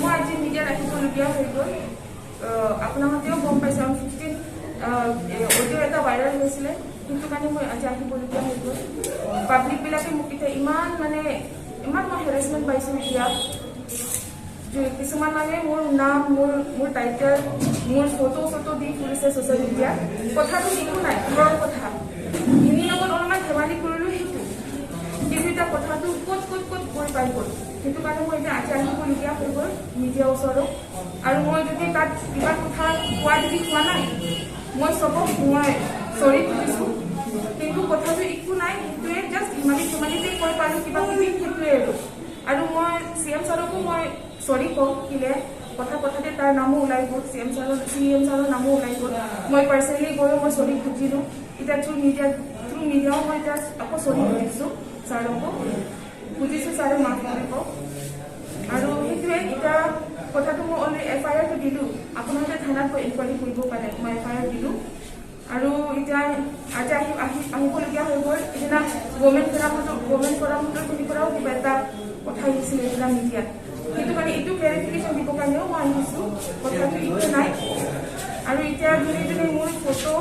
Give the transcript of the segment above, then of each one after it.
মই আজি মিডিয়াত আহিবলগীয়া হৈ গ'ল। আপোনালোকেও গম পাইছে, 15 অডিঅ' এটা ভাইৰেল হৈছিলে, সেইটো কাৰণে মই আজি আহিবলগীয়া হৈ গ'ল। পাব্লিকবিলাকে মোক এতিয়া ইমান, মানে ইমান মই হেৰেচমেণ্ট পাইছোঁ এতিয়া যে কিছুমান মানে মোৰ নাম, মোৰ টাইটেল, মোৰ ফটো চটো দি ফুৰিছে ছ'চিয়েল মিডিয়াত। কথাটো একো নাই, ঘৰৰ কথা, ইনিৰ লগত অলপমান ধেমালি কৰিলোঁ সেইটো, কিন্তু এতিয়া কথাটো ক'ত ক'ত ক'ত গৈ পাই গ'ল। সেইটো কাৰণে মই এতিয়া আজি আহিবলগীয়া হৈ গ'ল মিডিয়াৰ ওচৰত। আৰু মই যদি তাত কিবা কথা কোৱা যদি হোৱা নাই, মই চবক মই চৰি খুজিছোঁ। কিন্তু কথাটো একো নাই, সেইটোৱে জাষ্ট ধেমালি ধেমালিতে কৈ পালোঁ কিবা কিবি, সেইটোৱে। আৰু মই চি এম ছাৰকো মই চৰি কওঁ কিলে কথা কথাতে তাৰ নামো ওলাই গ'ল, চি এম ছাৰৰ নামো ওলাই গ'ল। মই পাৰ্চনেলি গৈও মই চৰি খুজিলোঁ। এতিয়া থ্ৰু মিডিয়াও মই এতিয়া আকৌ চৰি খুজিছোঁ, ছাৰকো খুজিছোঁ, ছাৰে মাফ কৰিব। আৰু সেইটোৱে এতিয়া কথাটো, মই অলৰেডি এফ আই আৰটো দিলোঁ। আপোনালোকে থানাত গৈ ইনকুৱাৰী কৰিব পাৰে। মই এফ I R দিলোঁ আৰু এতিয়া আজি আহি আহি আহিবলগীয়া হৈ গ'ল। সেইদিনা গভৰ্ণমেণ্ট ফৰামতৰ পিনিৰ পৰাও কিবা এটা কথা আহিছিলে সেইদিনা মিডিয়াত। সেইটো কাৰণে এইটো ক্লেৰিফিকেশ্যন দিবৰ কাৰণেও মই আহিছোঁ। কথাটো একো নাই। আৰু এতিয়া যোনে যোনে মোৰ ফটো,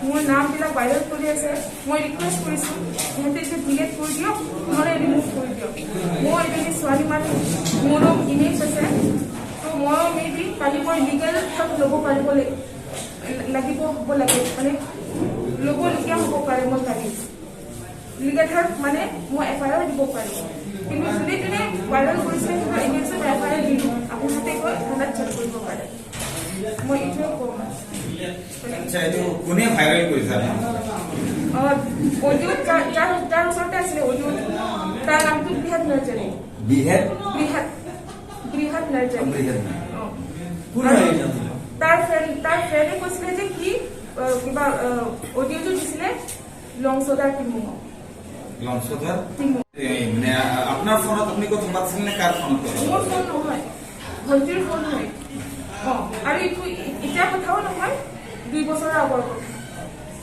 মোৰ নামবিলাক ভাইৰেল কৰি আছে, মই ৰিকুৱেষ্ট কৰিছোঁ, সিহঁতে এতিয়া ডিলিট কৰি দিয়ক, নহ'লে ৰিমুভ কৰি দিয়ক। মই এজনী ছোৱালী মানুহ, মোৰো ইমেজ আছে। ত' মই মে বি কালি মই লিগেল হেল্প ল'ব পাৰিব লাগিব, হ'ব লাগে, মানে ল'বলগীয়া হ'ব পাৰে। মই কালি লিগেল হেল্প, মানে মই এফ I R দিব পাৰিম। কিন্তু যোনে যোনে ভাইৰেল কৰিছে, সিহঁতৰ এগেইনষ্টত মই এফ I R দিলোঁ। আপোনালোকে গৈ থানাত চেক কৰিব পাৰে। মই এইটোৱে ক'ম। আচ্ছা, এইটো কোনে ভাইৰেল কৰিছে আপোনাৰ? অডিঅ' যাৰ ওচৰতে আছিলে অডিঅ', তাৰ নামটো বৃহৎ নাৰ্জাৰী। বিহেদ? বৃহৎ, বৃহৎ নাৰ্জাৰী। বৃহৎ। অঁ। কোন হয় এইজন? তাৰ ফ্ৰেণ্ডে কৈছিলে যে সি কিবা অডিঅ'টো দিছিলে লংচদাৰ টিমুঙক। লংচদাৰ টিমুং। এই মানে আপোনাৰ ফোনত আপুনি কথা পাতিছিল নে কাৰ ফোনত কথা? মোৰ ফোন নহয়, ভণ্টিৰ ফোন হয়। অঁ, আৰু এইটো এতিয়া কথাও নহয়, 2 বছৰৰ আগৰ কথা।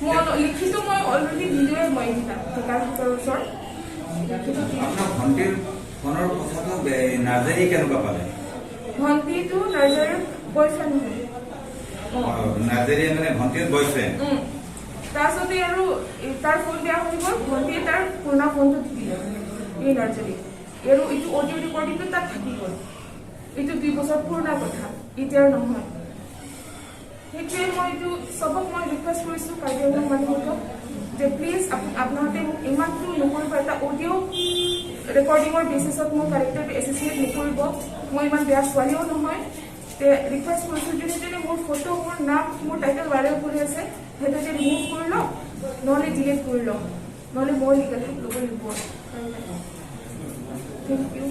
মই লিখিতো মই অলৰেডি দিলোৱে মই এইদিনা ঢেকাৰ ওচৰত লিখিতো দিলোঁ। আপোনাৰ ভণ্টিৰ ফোনৰ কথাটো নাৰ্জাৰী কেনেকুৱা পালে? ভণ্টিটো নাৰ্জাৰীৰ বয়ফ্ৰেণ্ড হয়। অঁ। নাৰ্জাৰীয়ে মানে ভণ্টিৰ বয়ফ্ৰেণ্ড? তাৰপিছতে আৰু এই তাৰ ফোন বেয়া হৈ গ'ল, ভণ্টিয়ে তাৰ পুৰণা ফোনটো দি দিলে এই নাৰ্জাৰীক। আৰু এইটো অডিঅ' ৰেকৰ্ডিংটো তাত থাকি গ'ল। এইটো 2 বছৰ পুৰণা কথা, এতিয়াৰ নহয়। সেইটোৱে মই এইটো চবক মই ৰিকুৱেষ্ট কৰিছোঁ, কাৰ্বি আংলং মানুহক যে প্লিজ আপোনালোকে মোক ইমানটো নকৰিব। এটা অডিঅ' ৰেকৰ্ডিঙৰ বেচিছত মোৰ কেৰেক্টাৰটো এছেচিনেট নকৰিব। মই ইমান বেয়া ছোৱালীও নহয়। তে ৰিকুৱেষ্ট কৰিছোঁ, যোনে যোনে মোৰ ফটো, মোৰ নাম, মোৰ টাইটেল ভাইৰেল কৰি আছে, সেইটো ৰিমুভ কৰি লওক, নহ'লে ডিলিট কৰি লওক, নহ'লে মই লিগেল হেল্প ল'ব লাগিব। Thank U.